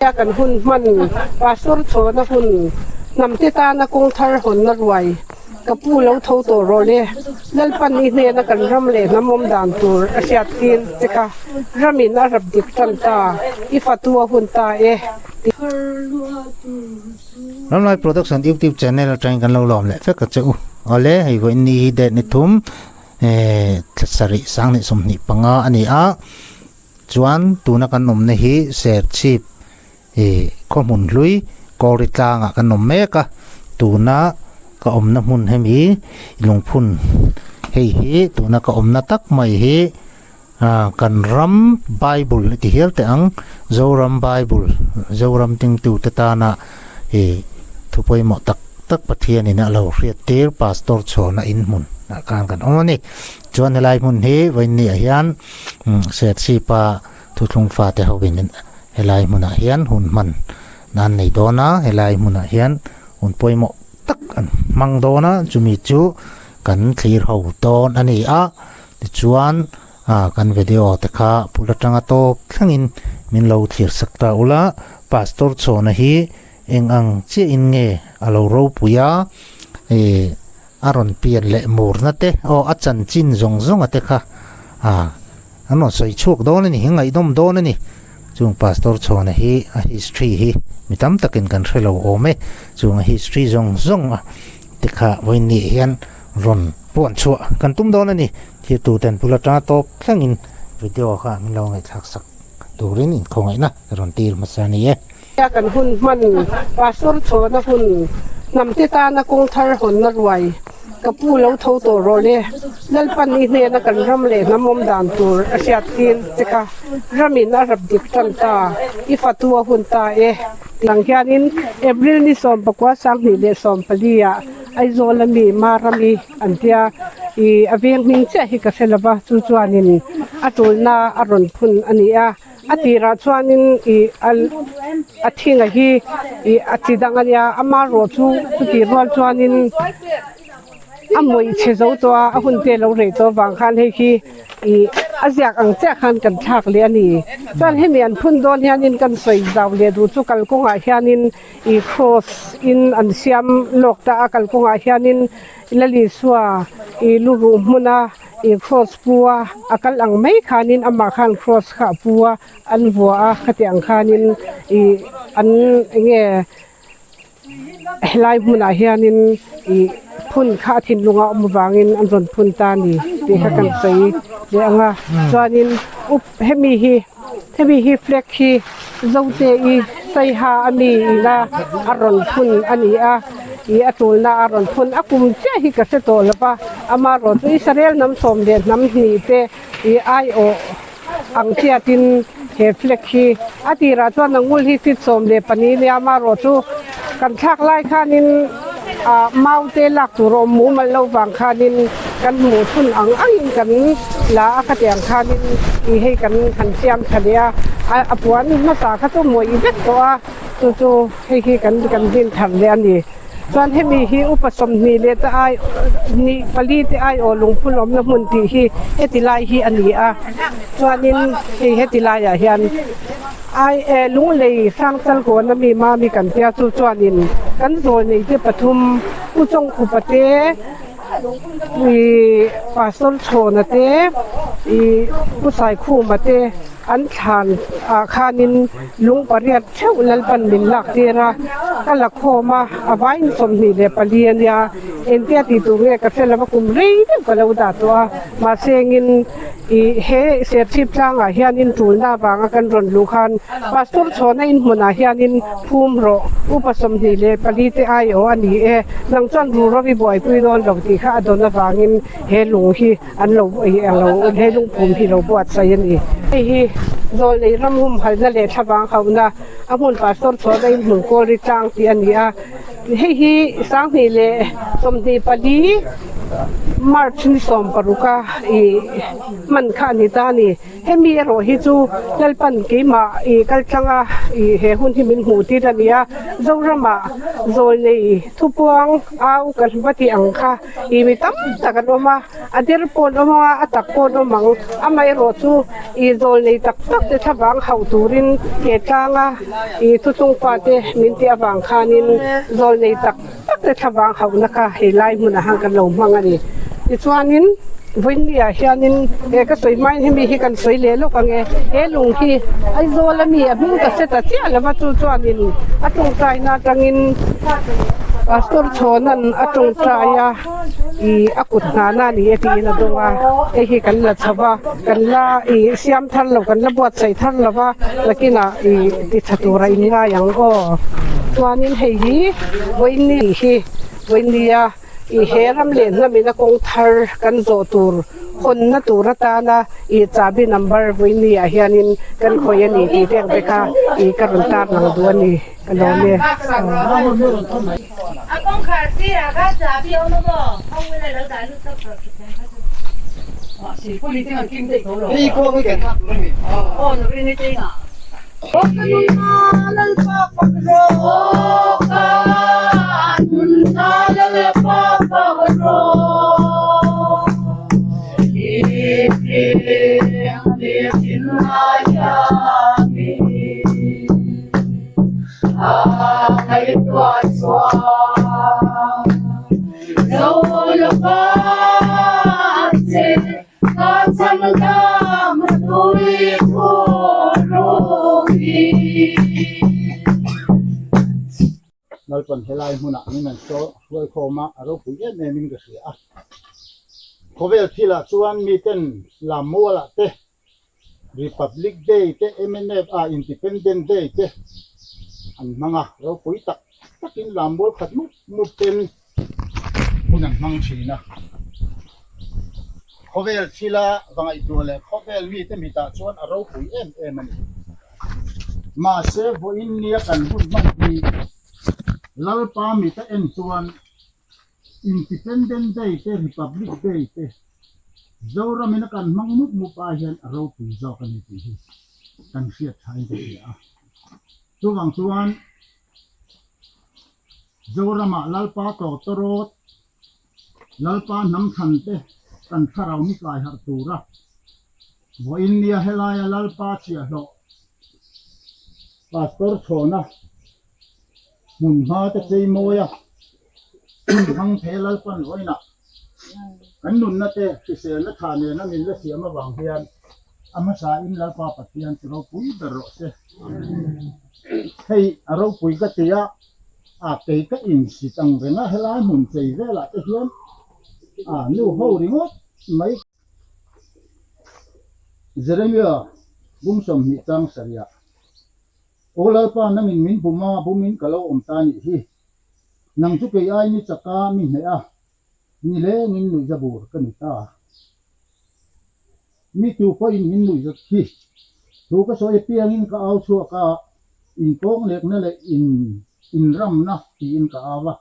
Kan hun hman Pastor chhawna hun hnamte tana kawng thar hawnna ruai ka pu lo tho tawh rawh le. Lalpan i hnena kan ram leh hnam awm dan tur a hriat tir che kha ramin a rap dik tan ta, i fatu a hun ta e. Ramlai Production YouTube channel atangin kan lo lawm leh vek a che u. Awle, hei vawiin ni hi date ni thum thla sarih sanghnih 25 a ni a. Chuan tuna kan awmna hi Serchhip ih khaw hmun hlui Kawri tlangah kan awm mek a, tuna ka awmna hmun hemi lungphun hei hi tuna ka awmna tak mai hi ah kan ram Bible i ti hial teh ang, Zoram Bible, Zoram tingtute tana ih thu pawimawh tak tak Pathianin a lo hriattir Pastor Chhawna inhmun ah khan kan awm a ni. Chuan helai hmun hi vawiin ah hian Serchhipa thuthlung fate hovin helai hmunah hian hun hman nan nei dawn a, helai hmunah hian hun pawimawh tak an hmang dawn a, chumi chu kan thlir ho dawn a ni a, tichuan ah kan video te kha pul atanga tawp thlengin min lo thlir sak ta ula, Pastor Chhawna hi eng ang chiahin nge a lo ropui a, ih. A rawn pian leh murna te aw a chanchin zawng zawng a te kha ah an rawn sawi chhuak dawn a ni, ngaihnawm dawn a ni. Chung Pastor Chhawna hi a history hi mi tam takin kan hre lo awm e, chung a history zawng zawng a te kha vawiin hian rawn puan chhuah kan tum dawn a ni. Thirtu ten bul atanga tawp thlengin video kha min lo ngaihthlak sak turin inkhawngaihna rawn tir hmasa a ni e. Kan hun hman Pastor chhawna hun hnamte tana kawng thar hawnna ruai ka pu lo tho tawh rawh le. Lalpan i hnena kan ram leh hnam awm dan tur a hriat tir che kha ramin a rap dik tan ta, i fatu a hun ta e. Tiang hianin April ni 19 2014 ah Aizawl ami Marami an tia i a veng hming chiah hi ka hre lova chu chuanin a tulna a rawn phun a ni a. A tirah chuanin ih a a thinga hi ih a chi dang a nia ama rawh chu chutih rual chuanin a mawih chhe zo tawh a a hun te a lo rei tawh avang khan hei hi ih a ziak ang chiah khan kan thlak leh a ni chuan hemi an phun dawn hianin kan sawi zau leh duh chu kalkawngah hianin ih cross in an siam lawk ta a kalkawngah hianin Lalisua ih lu ruh hmuna. I cross pu a, a kal ang mai khanin amah khan cross kha a pu a, an vuah a, khati ang khanin ih an eng nge helai hmunah hianin ih phun kha a thinlung a awm avangin an rawn phun ta a ni tih kha kan sawi leh ang a, chuanin up hemi hi hemi hi flag hi Zote i Saiha a mi ina a rawn phun a ni a. Ih a tulna a rawn phun a kum chiah hi ka hre tawh lo va, amarawh chu Israel hnam sawm leh hnam hnih te ih aiawh ang chiatin he flag hi a tirah chuan a ngul hi feet 14 nia amarawh chu kan thlak lai khanin ah mau te lak tur a awm mumal lo vang khanin kan hmuh chhun ang angin kan la a khatiang khanin ih hei kan han siam tha leh a, a puan hmasa kha chu mawih vek tawh a. Chu chu hei hi kan kan din thar leh a ni. Chuan hemi hi upa 20 leh te ai ni pali te ai aw lungphun awmna hmun tih hi heti lai hi a ni a. Chuanin hei heti laiah hian ai e lunglei hrangchal kawn ami mami kan tia chu chuanin kan zawl nei te pathum U Chawngkhupa te ih Pastor Chhawna te ih Pu Saikhuma te An thlan ah khanin lung pariat theuh Lalpan min lak tir a, ka la khawm a, a vain 24 a nia, engtia tih tur nge ka hre lo a, kum rei deuh ka lo dah tawh a, mahse engin ih he Serchhip tlangah hianin tulna avanga kan rawn luh khan Pastor Chhawna in hmunah hianin phum rawh, upa 24 te aiawh a ni e, nang chuan ruhro i buaipui dawn lo tih kha a dawn avangin he lung hi An lo ih a lo he lungphum hi lo buatsaih a ni. Hei hi Zawlnei ram humhalna leh thlavang hauhna a hmun Pastor chhuahna in hmun kawl ri tlang tih a ni a. Hei hi 2024. March ni 16 a i hman kha a ni ta a ni. Hemi erawh hi chu Lalpan keimah i kaltlanga i he hun hi min hmuh tir a ni a, Zorama zawlnei thupuang au kan va tih ang kha i mi tam tak an awm a, a der pawh an awm ang a, a tak pawh an awm ang. Amaherawh chu i zawlnei tak tak te thlavang hauh turin he tlanga i thuthlung fate min tih avang khanin zawlnei tak tak te thlavang hauhna kha hei lai hmunah khan kan lo hmang a ni. Tichuanin vawinia hianin he ka sawi hmain hemi hi kan sawi leh lawk ang e. He lung hi Aizawl ami a hming ka hre ta chiah lova chu chuanin a tawngtaina atangin Pastor Chhawna'n a tawngtai a ih a kut nghahna a ni e tiin a dawng a, hei hi kan la chho va, kan la ih siam thar lo kan la buatsaih thar lo va nakinah ih titha tura in ngai ang aw. Chuanin hei hi vawiini hi vawinia ih he ram leh hnamina kawng thar kan zawh tur hawnna tur atana ih chahbi number vawiini ah hianin kan khawih a ni tih vek vek a ih ka rawn tar lang duh a ni ka lawm e. Lalpan helai hmunah min an saw hruai khawm a, a ropui em em in ka hria a. Khawvel thilah chuan miten Lammualah te Republic Day te mnf ah Independent Day te an hmang a, ropui tak takin lammual khat mup mup ten hun an hmang thin a. Khawvel thila va ngaihtuah leh khawvel mite mitah chuan a ropui em em a ni. Mahse vawiin nia kan hun hman hi Lalpa mita en chuan Independent Day te Republic Day te Zoramin a kan hmang mup mup ai hian a ropui zawk a ni tih hi kan hriat thain ka hria a. Chuvang chuan Zoramah Lalpa Tawtawrawt, Lalpa hnam thlan te kan thlarau ni tlai harh tura vawiin nia helaia Lalpa chhiahhlawh Pastor Chhawna Hmun hma te chei mawi a, hun hmang phei Lalpan vawiinah kan nunna te hriselna tha nena min la siam avang hian a hmasain Lalpa Pathian chu ropui ber rawh se. Hei a ropui ka ti a, a kei ka insit ang reng a, helai hmun chei velah te hian a nu ho ringawt mai. Jeremia bum 20 chang sarihah. Aw Lalpa, nangin min bum a, bumin ka lo awm ta nih hi. Nang chu kei ai ni chaka mi hneh a, ni lengin nuihza bur ka ni ta. Mi tu pawhin min nuihzat hi. Thu ka sawi apiangin ka au chhuak a, inpawnglekna leh in inramna tiin ka au a.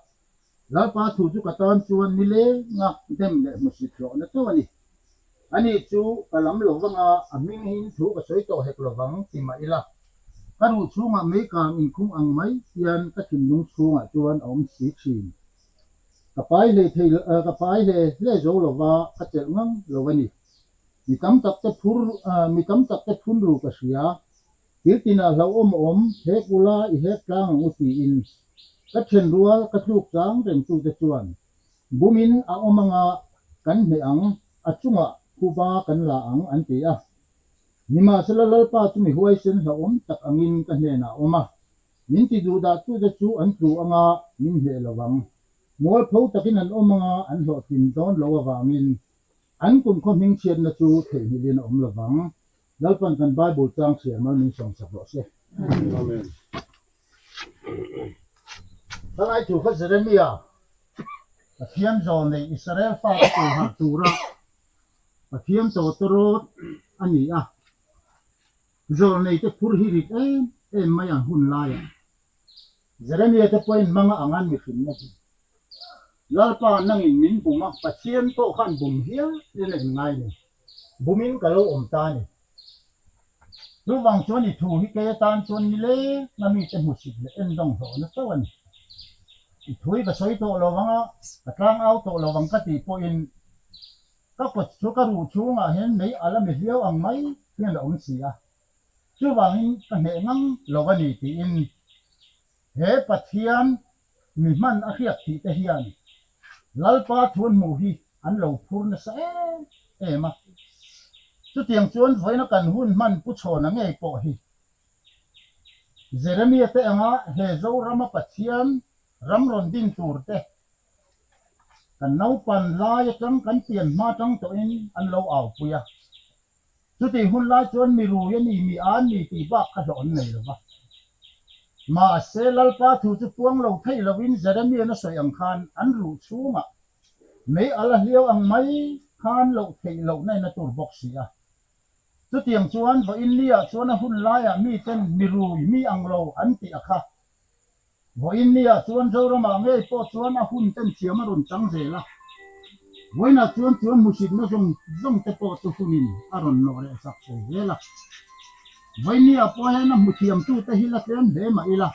Lalpa thu chu ka tan chuan ni lenga dem leh hmusit hlawhna chauh a ni. Ani chu ka lam lo vanga a hming hin thu ka sawi tawh hek lo vang ti mah ila, ka ruh chhungah meikang inkhung ang mai hian ka thinlung chhungah chuan a awm si thin. Ka pai hle thei ka pai hle hle zo lo va, ka chelh ngang lo a ni. Mi tam tak te phur mi tam tak te phun ru ka hria. Thil tinah hlauhawm a awm, hek ula i hek tlang ang u tiin ka then rual ka tluk chang reng tute chuan bumin a awm anga kan hneh ang, a chungah phuba kan la ang an ti a. Nimahsela Lalpa chu mi huaisen hlauhawm tak angin ka hnenah a awm a, min ti duhdah tute chu an tlu anga min hneh lo ang. Mualpho takin an awm anga an hlawhtlin dawn lo avangin an kumkhaw hmingchhiatna chu theihnghilhin a awm lo vang. Lalpan kan Bible chang chhiar mal min sawm sak rawh se. Amen. Thalai thu kha Jeremia, Pathian zawl nei Israel fate tur harh tura Pathian tawtawrawt a ni a. Zawl nei te phur hi rit em em mai ang hun laiah. Jeremia te pawhin hmanga ang an mihrinna hi. Lalpa nangin min bum a, Pathian pawh khan bum hial in a inngai ni. Bumin ka lo awm ta a ni. Chuvang chuan i thu hi kei atan chuan ni leng a mite hmusit leh endawng hlawhna chauh a ni. I thu hi ka sawi tawh lo vang a, ka tlang au tawh lo vang ka tih pawhin ka kawt chu ka ruh chhungah hian mei a la mi hliau ang mai hian a awm si a. Chuvangin ka hneh ngang lo a ni tiin he Pathian mi hman a hriat thih te hian Lalpa thuan hmuh hi an lo phur nasa em em a. Chutiang chuan vawiina kan hun hman pu chhawna ngei pawh hi Jeremia te anga he Zorama Pathian ram rawn din tur te kan naupan lai atang kan pian hma tang tawhin an lo aupui a. Chutih hun lai chuan mi rui a ni, mi an ni tih bak kha hlawh an nei lo va. Mahse, Lalpa thu chu puang lo thei lovin Jeremian a sawi ang khan an ruh chhungah mei a la hliau ang mai khan loh theih lohna in a tur bawk si a. Chutiang chuan vawiin niah chuan a hun laiah miten mi rui, mi ang lo an tih a kha. Vawiin niah chuan Zoramah ngei pawh chuan a hun ten thiam a rawn chang zel a. Vawiinah chuan chuan hmuhsitna zawng zawng te pawh chu hunin a rawn nawh reh sak chho zel a. Vawiin niah pawh hian a hmu thiamtute hi la tlem hle mah ila,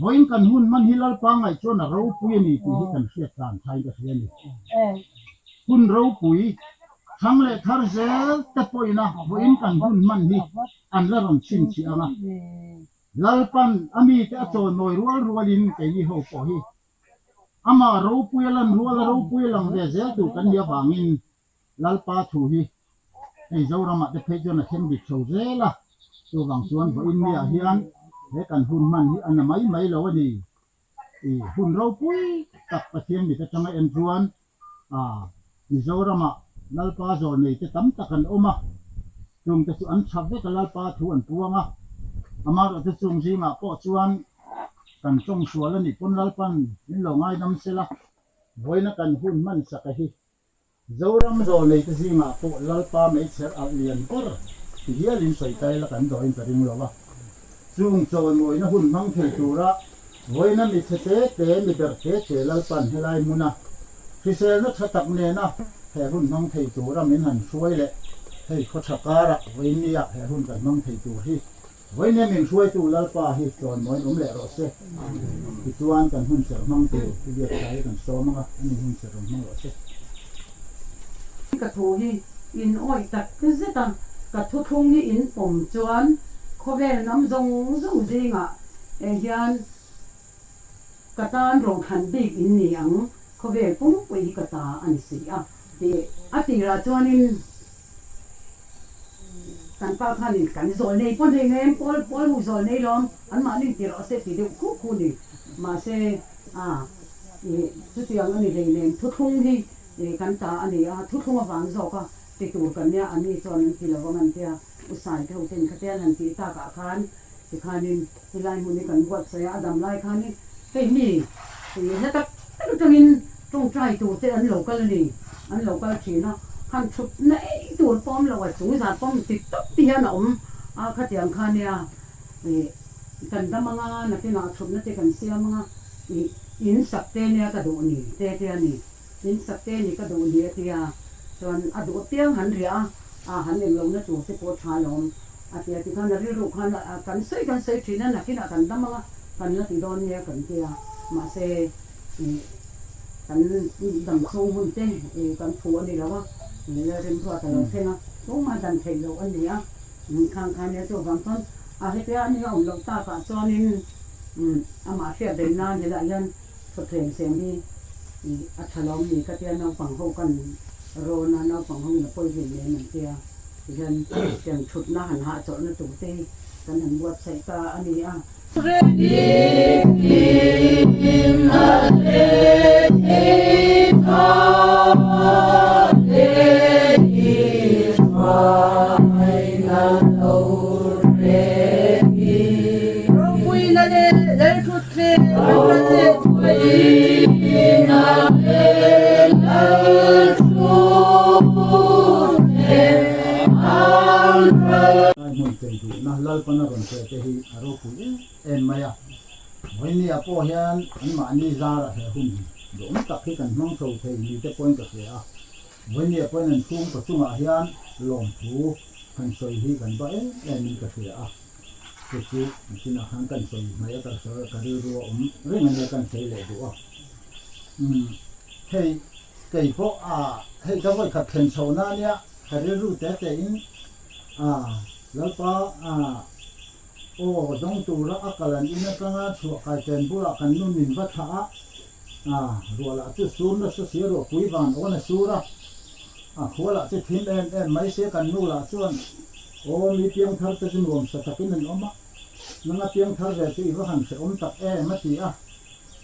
vawiin kan hun hman hi Lalpa ngaih chuan a ropui a ni tih hi kan hriat tlan thain ka hria a ni. Hun ropui, thang leh thar zel te pawhin a vawiin kan hun hman hi an la rawn chhinchhiah ang a. Lalpan a mite a chawimawi rual rualin keini ho pawh hi amah ropui a lan rual a ropui a lang ve zel tur kan nih avangin Lalpa thu hi hei Zoramah te phei chuan a thleng dik chho zel a, chuvang chuan vawiin miah hian he kan hun hman hi a na mai mai lo a ni. I hun ropui tak Pathian mit atanga en chuan Mizoramah Lalpa zawrneite tam tak an awm a, chungte chu an tha vek a, Lalpa thu an puang a. Amaherawhchu chung zingah pawh chuan kan tawng sual a nih pawn Lalpan min lo ngaidam sela, vawiina kan hun hman sak a hi Zoram zawrneite zingah pawh Lalpa meichher alh lian ber ti hialin sawi ta ila kan dawhin ka ring lo a. Chung chawimawina hun hmang thei tura vawiina mi chhe te te, mi ber te te Lalpan helai hmuna hriselna tha tak nena he hun hmang thei tura min han hruai leh hei khaw tha karah vawiinnia he hun kan hmang thei tur hi vawinia min hruaitu Lalpa hi chawimawiin awm leh rawh se. Tichuan kan hun serh hmang tur i biak thlai kan sawm anga ani hun serh rawn hmang rawh se. Ka thu hi in awih tak zet a, ka thuthlung hi in pawm chuan khawvel hnam zawng zawng zingah hian ka tan rothlan bik in ni ang, khawvel pumpui hi ka ta a ni si a tih a tirah chuanin kan pa khanin kan zawl nei pawh nei em, pawl pawl hu zawl nei lawm, anmahni ti rawh se ti deuh khuh khuh ni, mahse a ih chutiang a ni hleinem thuthlung hi Ih kan ta a ni a, thuthlung avang zawk a ti tur kan nia, a ni chuan an ti lo ang an tia, U Saite ho ten khatian han tih takah khan tikhanin helai hmun hi kan buatsaih a, a dam lai khanin hei mi ih hla tak tak atangin tawngtai tur te an lo kal a ni, an lo kal thin a, han thut na ei tur pawh awm lo a, chung zat pawh ti tawp ti hian a awm a, khatiang kha nia ih kan dam anga nakinah thutna te kan siam anga ih in sak te nia ka duh ni te te a ni. In sak te ni ka duh ni a tia, chuan a duh apiang han riah a, a han eng lohna tur te pawh tha lawm a tia, tikhan a rilru khan kan sawi kan sawi thin a, nakinah kan dam anga kan la ti dawn nia kan tia, mahse ih kan dam chhung hun te ih kan phu a ni lo a, ih Lalremruata lo thleng a, tumah dan theih loh a ni a, khang khan nia chuvang chuan a hetia a nia awm loh takah chuanin amah hriat reng nan helaiah hian Thawthleng seng hi a tha lo ni ka tia naupang ho kan rawn a, naupang ho in a pawi hlei nem an tia tihian tiang thutna han hahchawlhna tur te hi kan han buatsaih ta a ni a. Hmun chei duhna Lalpana rawn che te hi a ropui em em mai a, vawinia pawh hian anmahni zarah he hun Duhawm tak hi kan hmang chho thei ni te pawhin ka hria a. Vawinia pawhin an chhungkaw chungah hian lawmthu han sawi hi kan ba em em in ka hria a. Chu chu nichinah khan kan sawi hmai a ka ka rilru a awm reng a nia kan sawi leh duh a. Umm hei kei pawh a hei ka vawikhat thlen chho na nia ka rilru te te in a Lalpa a aw dawng tura a kal an in atanga chhuah kai chen bulah kan nu min va thlah a a ruah lah chu sur nasa sia ruah pui van awn a sur a a khua lah chu thim em em mai sia kan nu lah chuan aw mi piangthar te chu nuam sa takin an awm a nanga piangthar ve chu i va han hrehawm tak em a ti a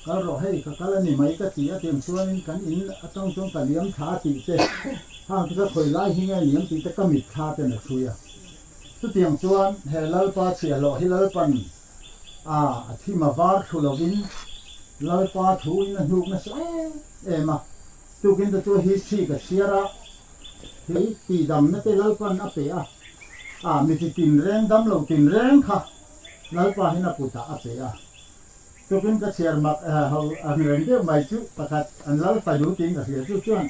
kal rawh hei ka kal a ni mai ka ti a tiang chuanin kan in atang chuan ka liam thla a tih te hang te kha khawi lai hi nge liam tih te ka mit thla ten a chhui a chutiang chuan he Lalpa chhiahhlawh hi Lalpan A, a thim a var thlu lovin Lalpa thu in a hnuk nasa em em a, tukin te chu history ka chhiar a, hei tihdamna te Lalpan a pe a, a mi chi tinreng dam lo tinreng kha Lalpa hian a kutah a pe a, tukin ka chhiar mak ho ang reng deuh mai chu pakhat an Lal fanu tiin ka hria chu chuan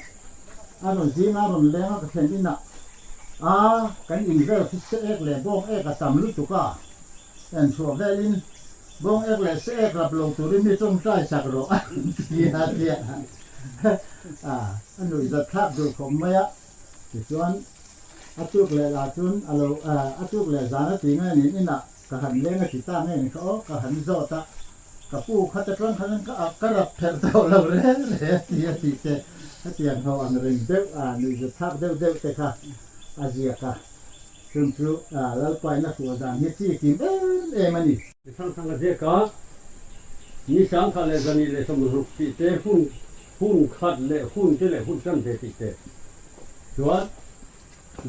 a rawn zing a rawn leng a ka thlen inah a kan in vel khi se ek leh bawng ek a tam lutuk a. En chhuah velin bawng ek leh se ek rap lo turin mi tawngtai sak rawh a ti a tia a a nuihzat thlak duh khawp mai a. Tichuan a tuk leh lah chuan a lo a tuk leh zan a ti nge nin inah ka han leng a ti ta nge ni kha aw ka han zawt a ka pu kha te chuan khan ka ka rap pherh tawh lo reng reng a ti a tih te hetiang ho ang reng deuh a nuihzat thlak deuh deuh te kha a ziak a. Chung chu Lalpain a hruah dan hi chi kim em em a ni. Thangthang a ziak a, Ni sangkhat leh zani leh sawmruk tih te, hun hun khat leh hun te leh hun tan ve tih te. Chuan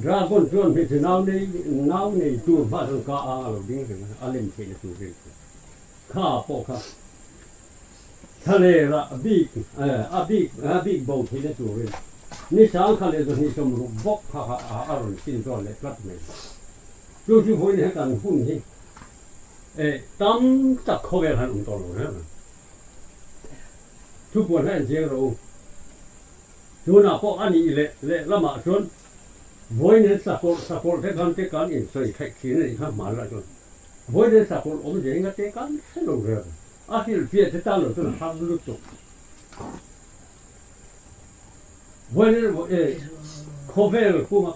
Dragon chuan hmeichhe nau nei nau nei tur hmah chuan ka a a lo ding reng a, a lem theihna tur vel chu kha pawh kha Thlalera bik a bik a bik bo theihna turin ni sangkhat leh zahnih sawmruk bawk kha kha a rawn chin zawn leh tlat mai. Chu chu vawiin hian kan hun hi tam tak khawvel han awm tawh lo reng a. Thupuan kha en chiang rawh u. Tunah pawh a nih leh lehlamah chuan vawiin hian sakawlh sakawlh te khan te kan insawi theih thin a nih kha hmanlai chuan vawiin hian sakawlh awmzia hi ngate kan hre lo reng a. A hrilhfiah che tan lo chuan har lutuk. Vawiin e khawvel puma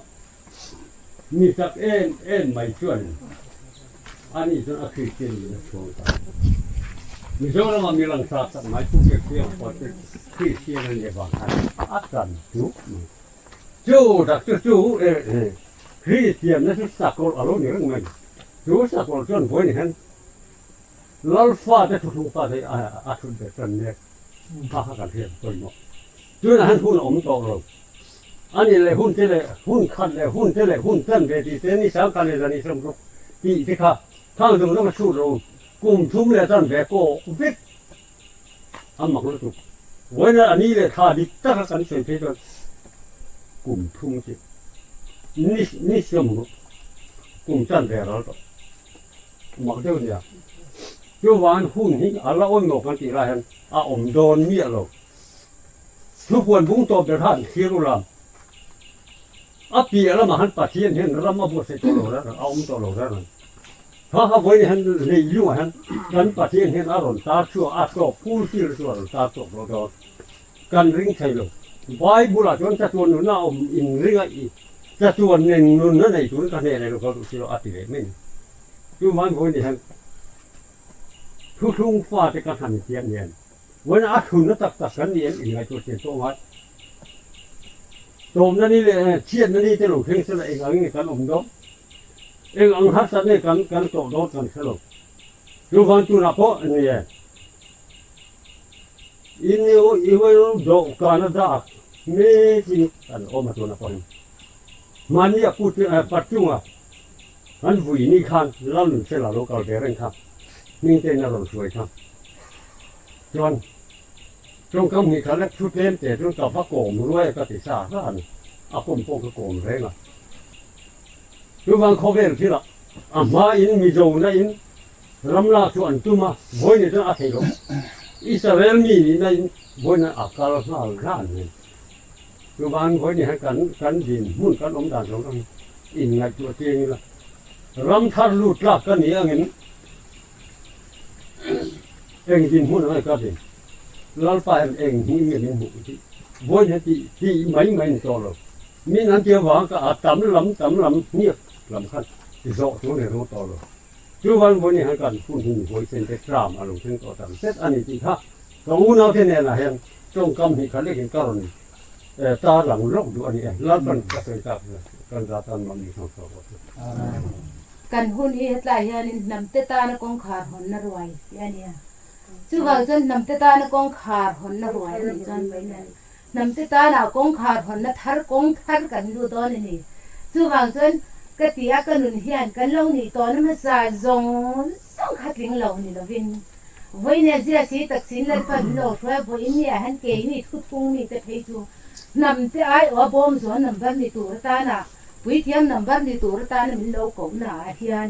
mi chak em em mai chuan ani chuan a Kristian in a chhuang ta. Mizorama mi langsa tak mai Pu Biaksiang pawh chu Kristian a nih avang khan a tan duh mai. Chu tak chu chu Kristianna chu sakawlh a lo ni reng mai. Chu sakawlh chuan vawiin hian Lal fate thuthlung fate hi a thut ber tan mek kha kha kan hriat pawimawh. Tunah hian hun a awm tawh lo. A nih leh hun te leh hun khat leh hun te leh hun tan ve tih te ni sangkhat leh zan isawm ruk tih te kha khang zawng zawng a chhut lo. Kum thum leh tan ve kawk vek a mak lutuk. Vawiin a ni leh thla dik taka kan sawi phei chuan kum thum chu ni sawm ruk kum tan ve ral tawh. Mak deuh nia. Chuvangin hun hi a la awm lo kan tih lai hian a awm dawn miah lo. Thupuan bung tawp ber khan thlir u lam. A piah lamah khan Pathian hian ram a buatsaih tawh lo reng reng, a awm tawh lo reng reng. Kha kha vawiin hian leilungah hian kan Pathian hian a rawn tar chhuak, a tawp fulfill chu a rawn tar chhuak tawh dawn. Kan ring thei lo. Bible ah chuan chatuan nunna a awm inring a, chatuan nen nunna nei turin ka hneh leh lo ka duh si lo a ti leh mai a ni. Chuvang vawiin hian thuthlung fate ka hlan chiang hian vawiin a thlunna tak tak kan ni em inngaihtuah chian pawh ngai. Tawmna ni leh chhiatna ni te lo thleng sela eng ang nge kan awm dawn? Eng ang harsat nge kan kan tawh dawn kan hre lo. Chuvang tunah pawh ni e. I dawhkan a dak mekin kan awm a tuna pawhin mahni a kut patchunga an vui ni khan Lalnunfela lo kal ve reng kha hmingtein a rawn hruai kha chuan tawngkam hnih kha lek thu tlem te chuan ka va kawm ruai a ka ti sa sa a ni a kawm pawh ka kawm reng a chuvang khawvel thila a hma in Mizo na in Ram lak chu an tum a, vawi ni chuan a thei lo. Israel mi nihna in vawiin a kal nghal ran mai. Chuvangin vawiin hian kan kan din hmun kan awm dan zawng zawng hi inngaihtuah chiang ila, ram thar lut tlak ka ni angin eng dinhmun ang ka din, Lalpa hian eng hmuh nge min hmuh tih vawiin hian tih tih mai mai ni tawh lo. Min an tia vang ka a tam lam tam lam hniak lam khan zawh tur ni ru tawh lo. Chuvan vawiin hian kan hun hi mi huaisen te tram a lo thleng tawh tak zet a ni tih kha ka unaute nenah hian tawngkam hnih khat lekin ka rawn tar lang lawk duh a ni e. Lalpan ka sawi tak kan za tan mahni thang chhuak rawh se. Kan hun hi hetlai hianin hnamte tana kawngkhar hawnna ruai tih a ni a. Chuvang chuan hnamte tana kawngkhar hawnna ruai a nih chuan vawiin Hnamte tana kawngkhar hawnna thar kawng thar kan lut dawn a ni. Chuvang chuan ka ti a, ka nun hian kan lo nih tawhna hmasa zawng zawng kha tling lo ni lovin vawiin zia si tak sin Lalpa min lo hruai vawiin ni ah hian keini thuthung mite phei chu hnamte aiawha bawm zawn number ni tur atana puithiam number ni tur atana min lo kohna ah hian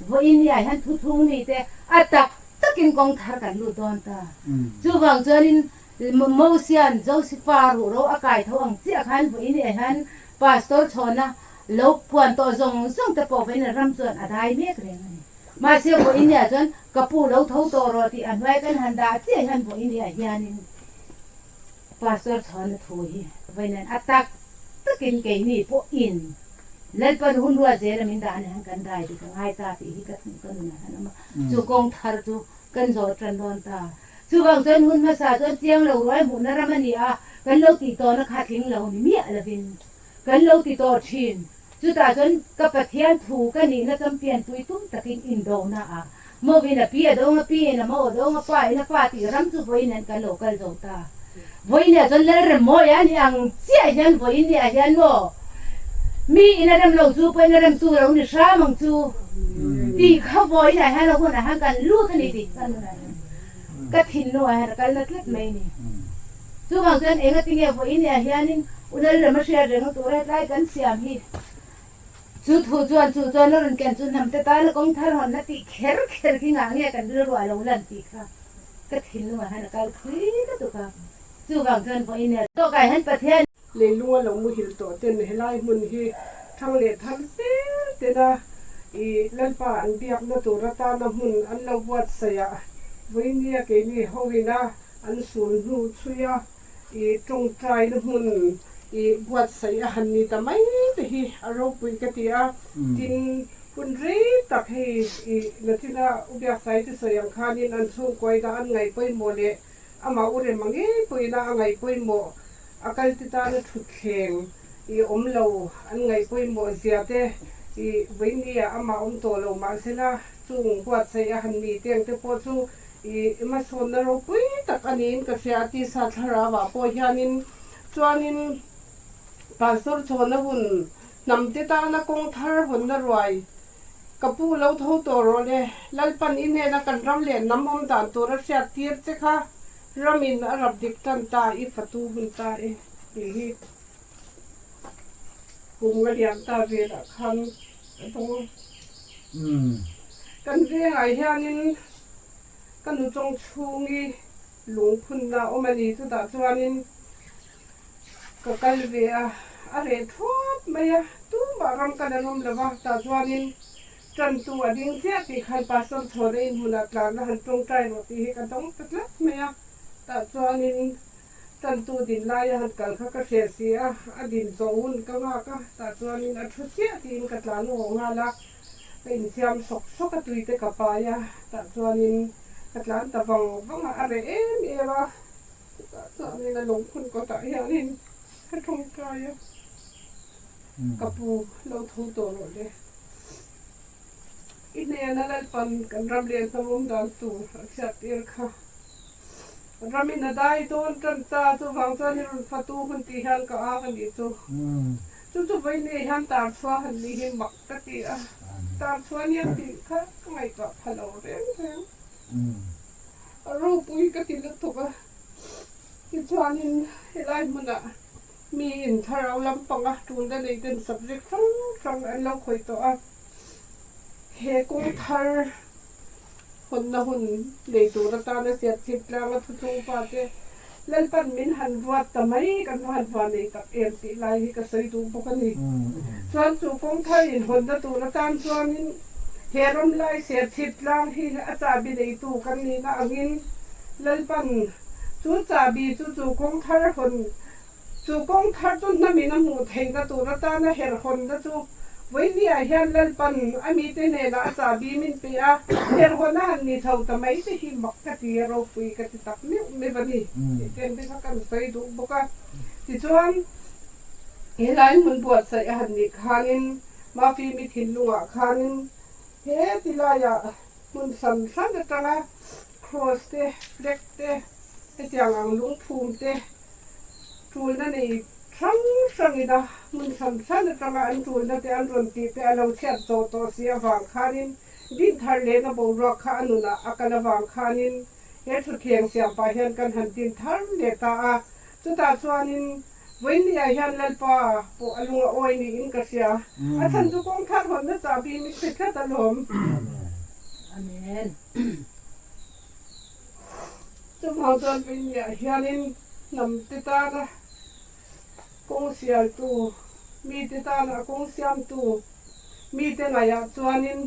vawiin ni ah hian thuthung mite a tak takin kawng thar kan lut dawn ta. Chuvang chuanin Mosia'n Josefa ruhro a kai tho ang chiah khan vawiin eh hian Pastor chhawna lo puan tawh zawng zawng te pawh vawiin ram chuan a dai mek reng a ni. Mahse vawiin ah chuan ka pu lo tho tawh rawh tih a hnuai kan han dah chiah hian vawiin ah hianin Pastor chhawna thu hi vawiin a tak takin keini pawhin Lalpan hun ruat zela min dah ni han kan dai dik a ngai ta tih hi ka ka nunah hian a awm a. Chu kawng thar chu kan zawh tan dawn ta. Chuvang chuan hun hmasa chuan chiang lo ruai hmuhna ram a ni a, kan lo tih tawhna kha tling lo ni miah lovin kan lo ti tawh thin. Chutah chuan ka Pathian thu ka nihna champion pui tum takin indona a Mawin a pi a dawng a, pi in a mo a dawng a, pa in a fa tih ram chu vawiin an kan lo kal zo ta. Vawiin ah chuan Lalrem mawi a ni ang chiah hian vawiin ni ah hian maw mi in a rem lo chu pawhin a rem tu lo ni hram ang chu tih kha vawiin ah hian a hun ah hian kan lut a ni tih ka nun ah hian ka thinlung ah hian a kal na tlat mai a ni. Chuvang chuan enga tinge vawiin ni ah hianin u Lalrem a hriat reng tur a hetlai kan siam hi Chu thu chuan chu chuan a rawn ken chu hnamte tana kawng thar hawnna tih kher kher khi ngah nge kan rilru a lo lan tih kha ka thinlungah hian a kal thui lutuk a, chuvang chuan vawiin nia tawkah hian Pathian. Leilung a lo muhil tawh ten helai hmun hi thang leh thar zel tena i Lalpa an biakna tur atana hmun an lo buatsaih a, vawiin nia keini hoina an sul hnu chhui a. I tawngtaina hmun i buatsaih a han ni ta mai te hi a ropui ka ti a, tin hun rei tak hei i natina u Biaksai te sawi ang khanin an chhungkuaina an ngaih pawimawh leh amah u rem ang ngei pawhina a ngaih pawimawh a kal te tana thutthleng i awm lo an ngaih pawimawh zia te i vawinia amah awm tawh lo mahsela chung buatsaih a han ni teng te pawh chu I hmasawnna ropui tak a niin ka hria a, tisa thlarauah pawh hianin chuanin Pastor chhawna hun hnamte tana kawng thar hawnna ruai ka pu lo tho tawh rawh le, Lalpan i hnena kan ram leh hnam awm dan tur a hriat tir che kha ramin a rap dik tan ta i fatu hun ta e tih hi kum nga liam ta velah khan ka dawng a. Kan vengah hianin Ka nu chawng chhung i lungphunna awm a ni. Chutah chuanin ka kal ve a, a reh thuap mai a, tumah ram kal an awm lo va, tah chuanin tantu a ding chiah tih khan Pastor chhawna inhmunah tlanna han tawngtai rawh tih hi ka dawng ta tlat mai a, tah chuanin tantu din laia han kal kha ka hre si a, a din zawh hun ka nghak a, tah chuanin a thu chiah tiin ka tlan awh nghal a. Ka insiam sawk sawk a tui te ka pai a, tah chuanin ka tlan ta vang vang a, a reh em em a, chutah chuanin a lungphun kawtah hianin ka tawngtai a, ka pu lo tho tawh rawh le, i hnena Lalpan kan ram leh hnam awm dan tur a chhiat tir kha, ramin a dai dawn tan ta, chuvang chuan i rawn fatu hun tih hian ka ang a nih chu. Chu chu vawi nei hian tar chhuah han ni hi mak ka ti a, tar chhuah nia tih kha ka ngaihtuah pha lo reng reng. A ropui ka ti lutuk a, tichuanin helai hmunah mi in thlarau lampanga tunda nei ten subject hrang hrang an lo khawih tawh a, he kawng thar. hawnna hun nei tur atana Serchhip tlanga thuthlung fate Lalpan min han ruat ta mai kan va han va nei tak em tih lai hi ka sawi duh bawk a ni. Chuan chu kawng thar inhawnna tur atan chuanin he ram lai Serchhip tlang hi a chahbi neitu kan nihna angin Lalpan chu chahbi chu chu kawng thar hawn Chu kawng thar chu hnamin a hmuh theihna tur atana herhawnna chu vawinia hian Lalpan a mite hnenah a chahbi min pe a, herhawn a han ni chho ta mai te hi mak ka ti a, ropui ka ti tak meuh meuh a ni tih te an kha kan sawi duh bawk a. Tichuan, helai hmun buatsaih a han nih khanin Mafimi thinlungah khanin he tilaiah hmun hran hran atanga Kraws te, Flag te, hetiang ang lungphum te, Tulna nei hrang hrangin a hmun hran hran atanga an tulna te an rawn tih te a lo chhiat zawh tawh si avang khanin din thar lehna boruak kha a nunah a kal avang khanin he thutthleng siam pah hian kan han din thar leh ta a. Chutah chuanin vawinia hian Lalpa pawh a lung a awi niin ka hria. A chhan chu kawng thar hawnna chahbi mi hre tlat alawm. Amen. Chuvang chuan Veinia hianin hnam te tana kawng sialtu, mite tana kawng siamtu, mite ngaihah chuanin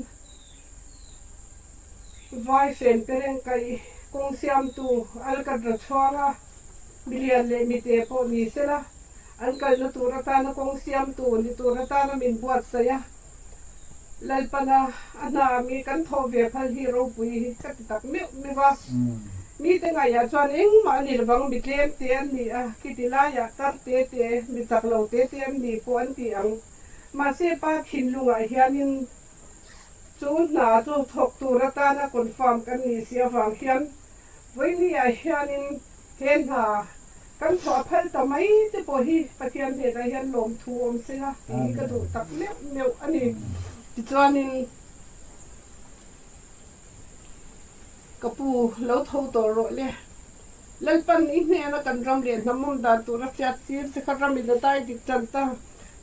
vai hren pereng kaih kawng siamtu Alkatra chhuanga milian leh mite pawh ni sela an kalna tur atana kawng siamtu ni tur atana min buatsaih a. Lalpana a hna mi kan thawh ve phal hi ropui hi ka ti tak meuh meuh a. Mite ngaiah chuan engmah a ni lovang, mi tlem te an ni a, khiti laiah tar te te, mi chak lo te te an ni pawh an ti ang. Mahse pa thinlungah hianin chu hna chu thawk tur atana confirm kan nih si avang hian vawinia hianin he hna Kan thawh a phal ta mai te pawh hi Pathian hnenah hian lawmthu awm sela tih hi ka duh tak meuh meuh a ni. Tichuanin ka pu lo tho tawh rawh le. Lalpan i hnena kan ram leh hnam awm dan tura hriat tir che kha ramin a dai dik tan ta.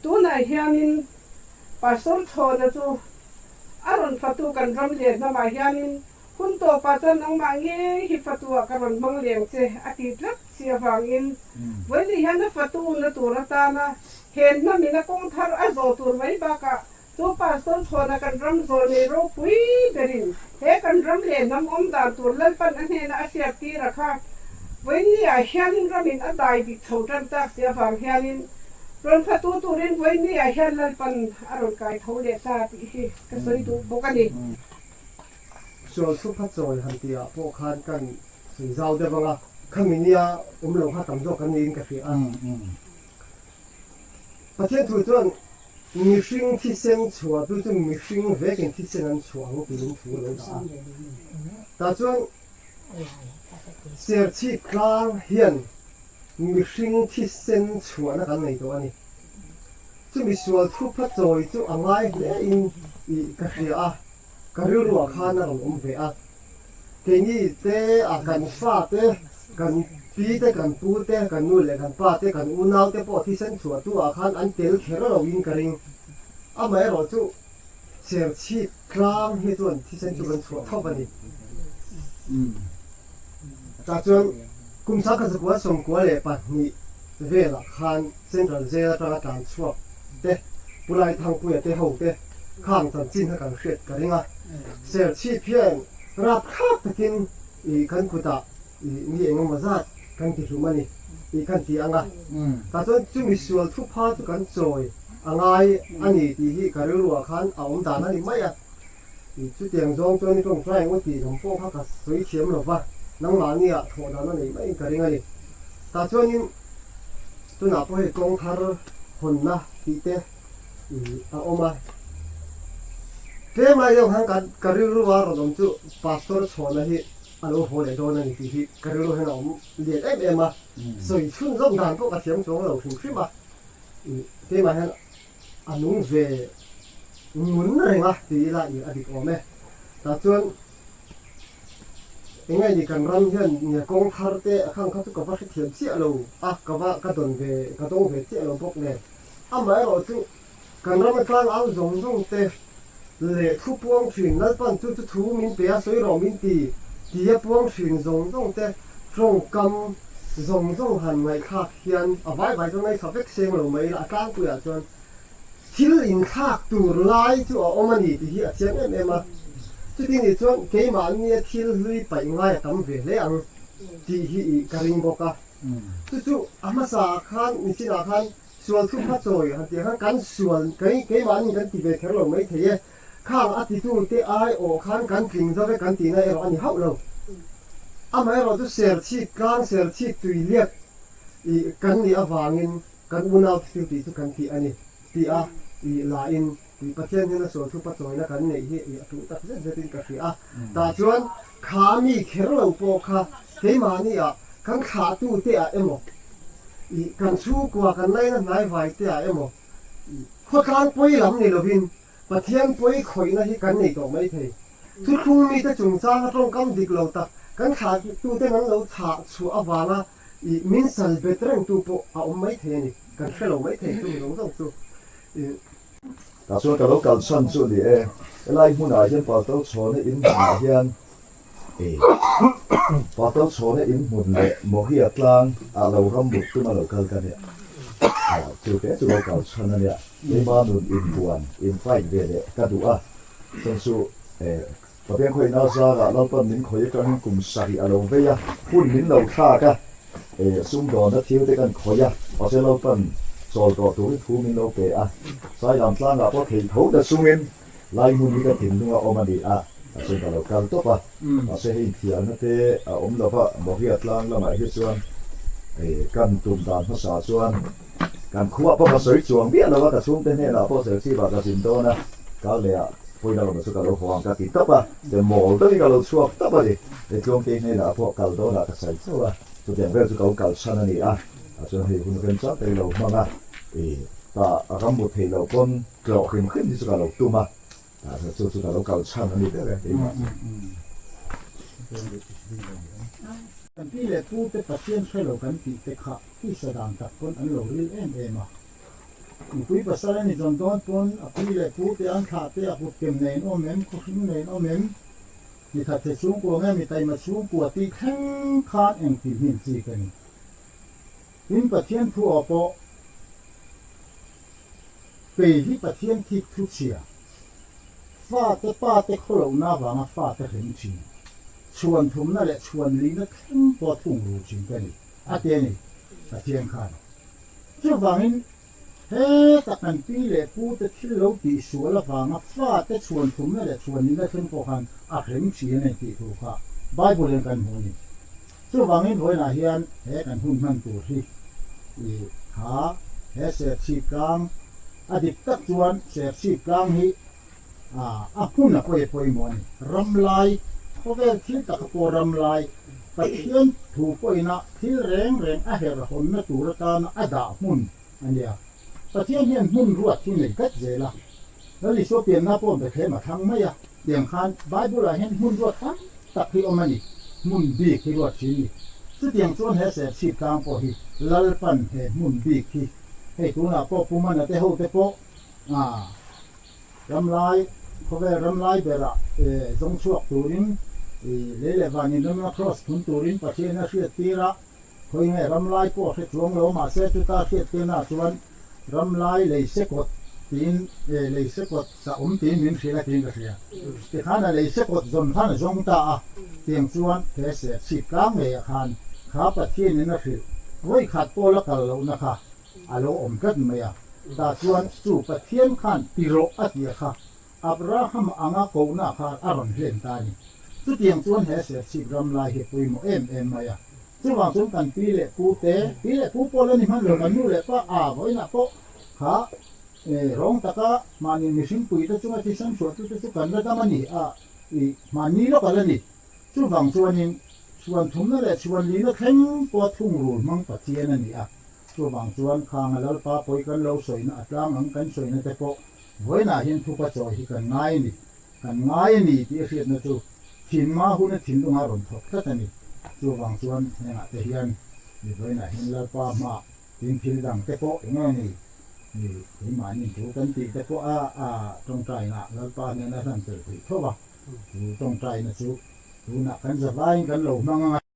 Tunah hianin Pastor Chhawna chu a rawn fatu kan ram leh hnamah hianin Hun tawpah chuan nangmah ngei hi fatuah ka rawn hmang leng che a ti tlat si avangin vawiin hian a fatu na tur atana he hnamin a kawng thar a zawh tur mai bakah chu Pastor chhuana kan ram zawl nei ropui berin he kan ram leh hnam awm dan tur Lalpan a hnena a hriat tir a kha vawiinni ah hianin ramin a dai dik chho tan tak si avang hianin rawn fatu turin vawiinni ah hian Lalpan a rawn kai tho leh ta tih hi ka sawi duh bawk a ni. Sual thupha chawi han tih ah pawh khan kan sawi zau deuh ang a, khami nia awm lo kha tam zawk an niin ka hria a. Pathian thu chuan mihring thisen chhuah tu chu mihring vekin thisen an chhuah ang tiin thu a lo dah a. Tah chuan Serchhip tlang hian mihring thisen chhuahna kan nei tawh a ni. Chumi sual thupha chawi chu a ngai hle in ka hria a. Ka rilruah khan a rawn awm ve a, keini te a kan fa te, kan pi te, kan pu te, kan nu leh kan pa te, kan unau te pawh thisen chhuah tu ah khan an tel kher lo in ka ring. Amaherawh chu Serchhip tlang hi chuan thisen chu kan chhuah tho a ni. Tah chuan kum sangkha zakua sawmkua leh pahnih velah khan Central Jail atanga tlan chhuak te, Pu Laithangpuia te ho te khang chanchin kha kan hriat ka ring a. Serchhip hian rapthlak takin ih kan kutah ih mi engemaw zat kan ti hlum a ni tih kan ti ang a. Tah chuan chumi sual thupha chu kan chawi a ngai a ni tih hi ka rilruah khan a awm dan a ni mai a. Chutiang zawng chuan i tawngtai ang u tih lam pawh kha ka sawi thiam lo va, nangmahni ah thawh dan a nei maiin ka ring a ni. Tah chuanin tunah pawh hei kawng thar hawnna tih te a awm a. Tlem lai deuh khan ka rilru a rawn awm chu Pastor Chhawna hi a lo haw leh dawn a ni tih hi ka rilru hian a awm lian em em a, sawi chhun zawk dan pawh ka thiam chuang lo hrim hrim a. Keimah hian a nung ve ngun reng a ti ila i a dik awm e. Tah chuan eng nge ni kan ram hian nge kawng thar te a khang kha chu ka va hrethiam chiah lo a, ka va ka dawn ve ka dawng ve chiah lo bawk nen. Amaherawh chu kan ram atang au zawng zawng te. leh thu puang thin Lalpan chu chu thu min pe a sawi rawh min ti ti a puang thin zawng zawng te tawngkam zawng zawng han ngaihthlak hian a vai vai chuan ngaithla vek seng lo mai ila a tlangpuiah chuan thil inthlak tur lai chu a awm a ni tih hi a chiang em em a. Chuti nih chuan keimahnia thil hlui paih ngai a tam ve hle ang tih hi i ka ring bawk a. Chu chu a hmasaah khan nichinah khan Sual thu hma chawi han tih khan kan sual kei keimahni kan ti ve kher lo mai thei e. Khang a titu te ai awh khan kan tling zo e kan tihna erawh a ni hauh lo. Amaherawh chu serchhip tlang serchhip tui liak i kan nih avangin kan unau te thil tih chu kan tih a ni tih a i la in i Pathian hian a sual thu pachawina kan neih hi i a tul tak zet zet in ka hria a. Tah chuan kha mi kher lo pawh kha keimahni ah kan thlahtu te ah emaw I kan chhungkua kan laina hnai vai te ah emaw khawtlang pawi lam ni lovin Pathian pawi khawihna hi kan nei tawh mai thei. Thuthlung mite chungchanga tawngkam dik lo tak kan thlahtuten an lo chhah chhuah avanga i min sal bet rengtu pawh a awm mai thei a ni. Kan hre lo mai thei chung zawng zawng chu. I. Tah chuan ka lo kalsan chu a ni e. Helai hmunah hian Pastor Chhawna in hmunah hian Pastor Chhawna in hmun leh Moria tlang ah lo ram mut tum a lo kal ka nia. Chu te chu lo kal chhan a nia. Keima nun inbuan, in fight ve leh ka duh a. Chuan chu Pathian khawihna zarah Lalpan min khawih atangin kum sarih a lo vei a, hun min lo thlak a, sumdawnna thil te kan khawih a, mahse Lalpan chawl tawh turin thu min lo pe a. Sailam tlangah pawh thei tho ta chungin Lai hmun hi ka thinlung a awm a ni a, a chuan ka lo kal tawp a, mahse hei inthialna te a awm lo va, Moria tlang lamah hi chuan kan tum dan hmasa chuan kan khuah pawh ka sawi chuang miah lo a, ka chhungte hnenah pawh Serchhip-ah ka zin dawn a, kal leh ah pawina rawma chu ka lo haw ang ka ti tawp a, te mawl deuhin ka lo chhuak tawp a ni, hei Tluangte hnenah pawh kal dawnah ka sawi chauh a, chutiang vel chu ka lo kal chhan a ni a, a chuan hei hun remchang te lo hmang a, ta ram mut theih loh pawn Tlawh hrim hrim hi chu ka lo tum a, tah chuan chu chu ka lo kal chhan a ni ber e keimah chu. Kan pi leh pu te Pathian hre lo kan tih te kha tisa dan tak pawn an lo ril em em a. Nupui pasal a ni zawn dawn pawn a pi leh pu te an thlah te a kut kem nei an awm em, khawhring nei an awm em, mi that the chhungkua nge mi taima chhungkua tih thleng khan engti hmin chi ka ni. Tin Pathian thu aw pawh. Kei hi Pathian thik thu chhia, fate pate khawlohna avanga fate hrem thin, chhuan thumna leh chhuan lihna thleng pawh thung ru thin ka ni, a ti a ni, Pathian khan. Chuvangin, heta kan pi leh pute thil lo tih sual avanga fate chhuan thumna leh chhuan lihna thleng pawh khan a hrem thin a ni tih thu kha Bible hian kan hmu a ni. Chuvangin vawiinah hian he kan hun hman tur hi i kha he Serchhip tlang a dik tak chuan Serchhip tlang hi a hmun a pawi pawimawh a ni. Ram lai, khawvel thil taka pawh ram lai, Pathian thu pawhina thil reng reng a herh hawnna tur atana a dah hmun a nia. Pathian hian hmun ruat hi nei tlat zel a, Lal Isua pianna pawh Bethlehem a thlang mai a, tiang khan Bible-ah hian hmun ruat tam tak hi awm a ni, hmun bik hi ruat thin ni. Chutiang chuan he Serchhip tlang pawh hi Lalpan he hmun bik hi hei tunah pawh Pu Mana te ho te pawh ramlai khawvel ramlai berah zawng chhuak turin lei leh van inremna cross thun turin Pathian a hriat tir a, khawi nge ramlai pawh a hre chuang lo mahse chuta hriat tirna chuan Ramlai lei sekawt tiin lei sekawt sa awm tiin min hrilh a tiin ka hria. Tikhan a lei sekawt zawn khan a zawng ta a, tiang chuan he serchhip tlang ngeiah khan kha Pathianin a hrilh vawikhat pawh la kal lohna kha a lo awm tlat mai a. Tah chuan chu Pathian khan ti rawh a tia kha Abraham anga kohna kha a rawn hlen ta a ni. Chutiang chuan he serchhip ramlai hi pawimawh em em mai a. Chuvang chuan kan pi leh pu te, pi leh pu pawh la ni hman lo, kan nu leh pa a vawiinah pawh kha rawng taka mahni mihring pui te chunga thisen chhuahtu te chu kan la dam a ni a, i mahni lawk a la ni. Chuvang chuanin chhuan thumna leh chhuan lina thleng pawh thungrul hmang Pathian a ni a. Chuvang chuan khanga Lalpa pawi kan lo sawina a tlang ang kan sawina te pawh vawiinah hian thupa chawi hi kan ngai a ni. Kan ngai a ni tih a hriatna chu thinma huna thinlunga rawn thawk tlat a ni. Chuvang chuan hengah te hian mi vawiinah hian Lalpa hmaah tin thil dang te pawh eng nge ni? Keimahni thu kan tih te pawh a tawngtaina Lalpa hnena hlan tel theih tho a, chu tawngtaina chu tunah kan zavaiin kan lo hmang ang a.